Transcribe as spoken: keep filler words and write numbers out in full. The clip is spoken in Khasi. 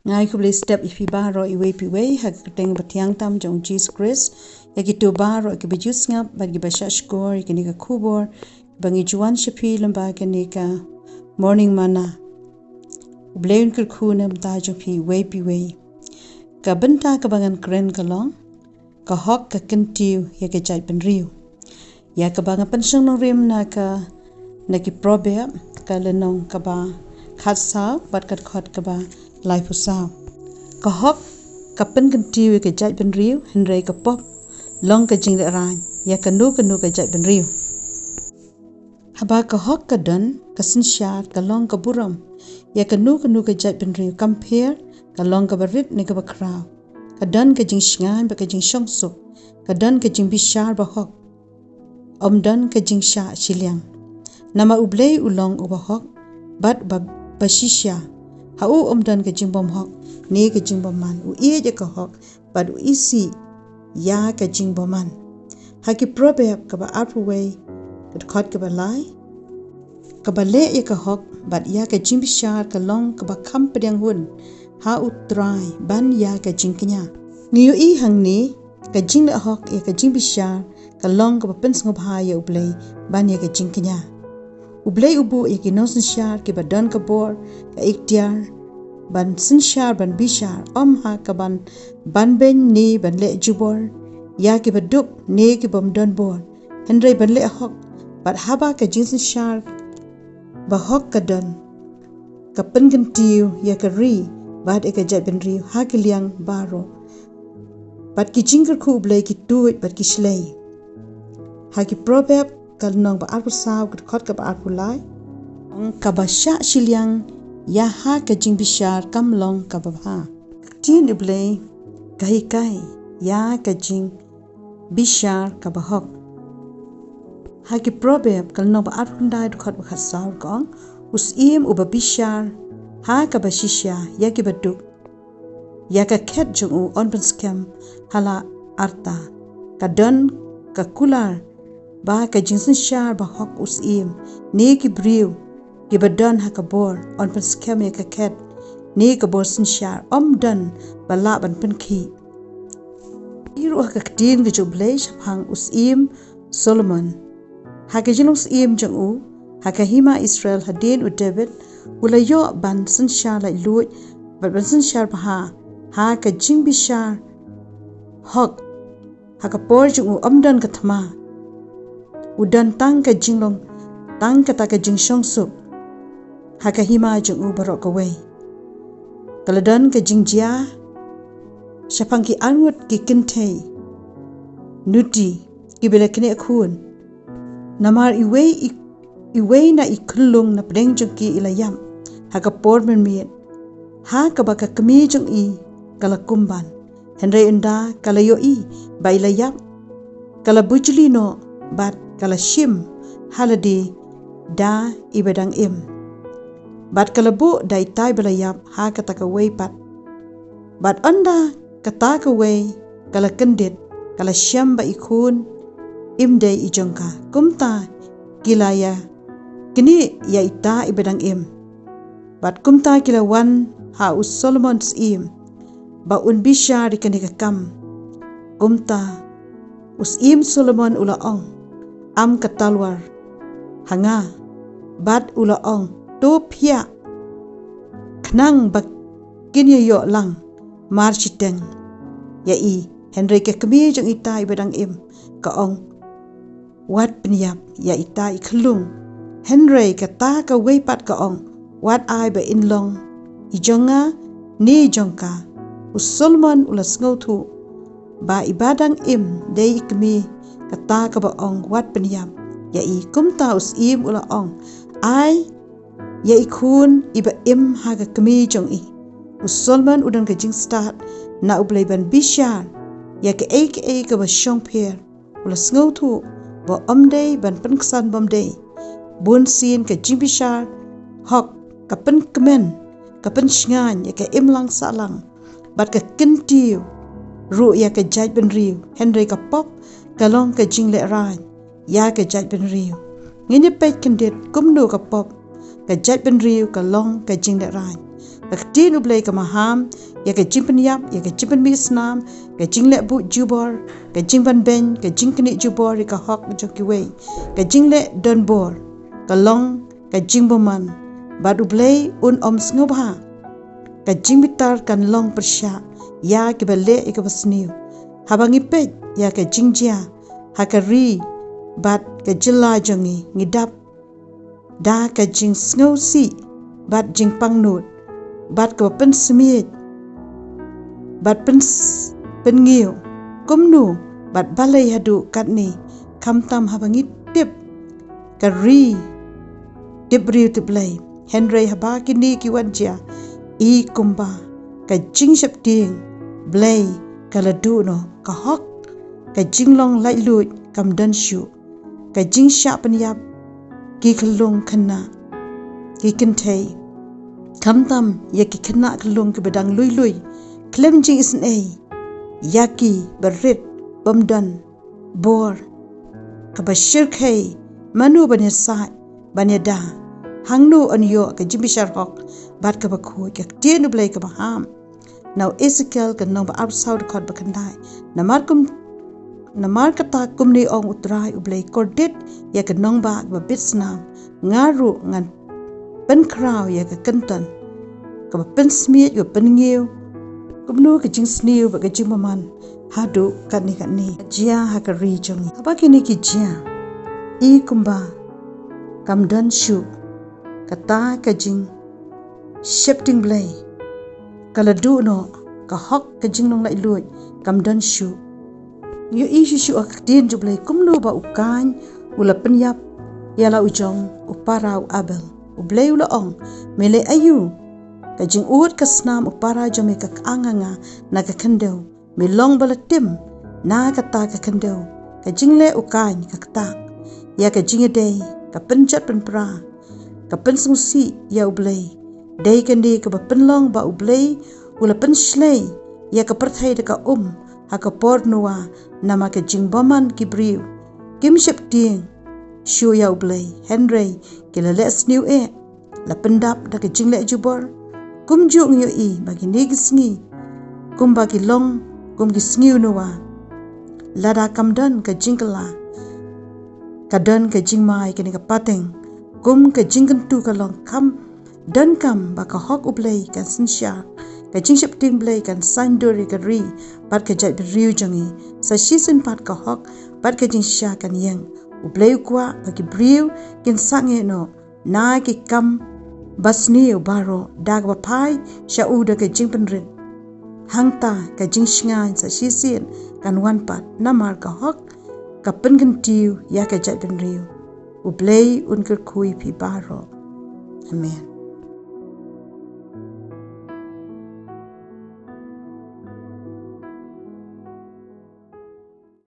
Nga ai khublei step ïa phi baroh iwei pa iwei ha ka kyrteng bathiang tam jong u Jisu Khrist. Ïa kito baroh kiba ju sngap bad kiba shah shkor ïa kane ka khubor ba ngi ju wan sha phi lyngba kane ka Morning Manna. U Blei un kyrkhu na ka bynta jong phi iwei pa iwei. Ka bynta kaba ngan kren ka long, ka hok ka kyntiew ïa ka jaitbynriew. Ïa kaba nga pynshong nongrim na ka, na ki Proverb, ka lynnong kaba khatsaw bad ka dkhot kaba laiphew saw. Ka hok ka pynkyntiew ïa ka jaitbynriew, hynrei ka pop long ka jinglehrain ïa kano kano ka jaitbynriew. Haba ka hok ka don, ka synshar ka long ka burom ïa kano kano ka jaitbynriew. Kam pher ka long kaba rit ne kaba khraw, ka don ka jingshngaiñ bad ka jingshongsuk, ka don ka jingbishar bahok, ym don ka jingshah shiliang. Namar U Blei u long uba hok bad ba, ba shisha. Ha u ym don ka jingbymhok ne ka jingbymman. U ïeit ïa ka hok bad u isih ïa ka jingbymman. Ha ki Proverb kaba arphew wei, ka dkhot kaba lai, kaba leh ïa ka hok bad ïa ka jingbishar ka long kaba kham pdiang hun ha U Trai ban ïa ka jingkñia. Ngi ïohi hangne, ka jingleh hok ïa ka jingbishar ka long kaba pynsngewbha ïa U Blei ban ïa ka jingkñia. U Blei u buh ïa ki nongsynshar kiba don ka bor, ka iktiar ban synshar, ban bishar, ym ha ka ban, ban beiñ ne ban leh jubor ïa kiba duk ne ki bym don bor, hynrei ban leh hok. Bad haba ka jingsynshar bahok ka don, ka pynkyntiew ïa ka ri bad ïa ka jaitbynriew ha ki liang baroh. Bad ki jingkyrkhu U Blei ki tuid bad ki shlei. Ha ki Proverb ka lynnong ba arphew saw, ka dkhot kaba arphew lai, ong, kaba shah shiliang ïa ha ka jingbishar kam long kaba bha. Ka ktien U Blei ka hikai ïa ka jingbishar kaba hok. Ha ki Proverb ka lynnong ba arphew khyndai, dkhot ba khatsaw ka ong, u syiem uba bishar ha kaba shisha ïa kiba duk, ïa ka khet jong u yn pynskhem ha la arta. Ka don ka kular ba ka jingsynshar bahok u syiem ne ki briew kiba don ha ka bor yn pynskhem ïa ka khet ne ka bor synshar, ym don ba lah ban pynkhih. Ïa ruh ha ka ktien ka jong U Blei shaphang u syiem Solomon. Ha ka jinglong syiem jong u, ha ka hima Israel hadien u David, u la ïoh ban synshar laitluid bad ban synshar bha ha ka jingbishar hok. Ha ka por jong u ym don ka thma. U don tang ka jinglong, tang kata ka jingshongsuk ha ka hima jong u baroh kawei. Ka la don ka jingjia shaphang ki arngut ki kynthei nuti kiba la knieh khun. Namar iwei i, iwei na i khyllung na pdeng jong ki i la ïap ha ka por mynmiet, ha kaba ka kmie jong i ka la kumban. Hynrei ynda ka la ïohi ba i la ïap, ka la bujli noh bad ka la shim ha lade da iba dang im. Bad ka la buh da ita iba la ïap ha kata kawei pat. Bad ynda kata kawei ka la kyndit, ka la shem ba i khun im dei i jong ka. Kumta ki la ïa knieh ïa ita iba dang im. Bad kumta ki la wan ha u Solomon syiem ba un bishar ïa kane ka kam. Kumta u syiem Solomon u la ong, am ka talwar ha nga. Bad u la ong, to phiah, khnang ba kin ïa ïoh lang mar shiteng ïa i. Hynrei ka kmie jong ita iba dang im ka ong, wat pynïap ïa ita i khyllung. Hynrei kata kawei pat ka ong, wat ai ba in long i jong nga ne i jong ka. U Solomon u la sngewthuh ba iba dang im dei i kmie kata kaba ong wat pynïap ïa i. Kumta u syiem u la ong, ai ïa i khun iba im ha ka kmie jong i. U Solomon u don ka jingstad na U Blei ban bishar ïa kaei kaei kaba shongpher. U la sngewthuh ba ym dei ban pynksan bymdei. Bunsien ka jingbishar hok ka pynkmen, ka pynshngaiñ ïa ka imlang sahlang bad ka kyntiew ruh ïa ka jaitbynriew. Hynrei ka pop ka long ka jinglehrain ïa ka jaitbynriew. Ngin ïa peit khyndiat kumno ka pop, ka jaitbynriew ka long ka jinglehrain. Ka ktien U Blei ka maham ïa ka jingpynïap, ïa ka jingpynmih snam, ka jingleh buh jubor, ka jingbanbeiñ, ka jingknieh jubor ïa ka hok jong kiwei, ka jingleh donbor, ka long ka jingbymman, bad U Blei un ym sngewbha. Ka jingbitar kan long pyrshah ïa kiba leh ïa kaba sniew. Haba ngi peit ïa ka jingjia ha ka ri bad ka jylla jong ngi, ngi dap da ka jingsngewsih bad jingpangnud bad kaba pynsmiej bad pyns-, pyngiew kumno bad balei haduh katne, khamtam haba ngi tip ka ri tip briew tip Blei. Hynrei haba kine ki wan jia, i kumba ka jingsheptieng Blei ka la duh noh, ka hok, ka jinglong laitluid kam don shuh, ka jingshah pynïap ki khyllung khynnah, ki kynthei, khamtam ïa ki khynnah khyllung kiba dang lui lui, khlem jingisynei ïa ki, ba rit, bym don bor, kaba shyrkhei mano ban ïasaid, ban ïada, hangno yn ïoh ka jingbishar hok bad kaba khuid, ka ktien U Blei ka maham. Na u Esekiel ka lynnong ba arphew saw, dkhot ba khyndai. Namar kum, namar kata kumne ong U Trai U Blei, kordit ïa ka nongbah kaba bit snam, nga ruh ngan pynkhraw ïa ka kynton kaba pynsmiej, kaba pyngiew, kumno ka jingsniew bad ka jingbymman haduh katne katne. Jia ha ka ri jong ngi. Haba kine ki jia, i kumba kam don shuh, kata ka jingsheptieng Blei ka la duh noh, ka hok, ka jinglong laitluid kam don shuh. Ngi ïohi shuh shuh ha ka ktien jong U Blei kumno ba u Kain u la pynïap ïa la u jong u para u Abel. U Blei u la ong, me leh aïu? Ka jingud ka snam u para jong me ka kyang ha nga na ka khyndew, me long ba la tim na kata ka khyndew. Ka jingleh u Kain ka ktah ïa ka jingïadei, ka pynjot pynpra, ka pynsngewsih ïa U Blei. Dei kane kaba pynlong ba U Blei u la pynshlei ïa ka pyrthei da ka um ha ka por Noah, namar ka jingbymman ki briew kim sheptieng shuh ïa U Blei, hynrei ki la leh sniew eh, la pyndap da ka jingleh jubor. Kumjuh ngi ïohi ba kine ki sngi kumba ki long kum ki sngi u Noah. Lada kam don ka jingkylla, ka don ka jingma ïa kane ka pateng, kum ka jingkyntu ka long, kam donkam ba ka hok U Blei kan synshar, ka jingsheptieng Blei kan saiñdur ïa ka ri bad ka jaitbynriew jong ngi. Sa shisien pat ka hok bad ka jingshisha kan ïeng. U Blei u kwah ba ki briew kin sangeh noh na ki kam basniew baroh da kaba phai sha u da ka jingpynrit. Hangta ka jingshngaiñ sa shisien kan wan pat, namar ka hok ka pynkyntiew ïa ka jaitbynriew. U Blei un kyrkhu ïa phi baroh. Amen.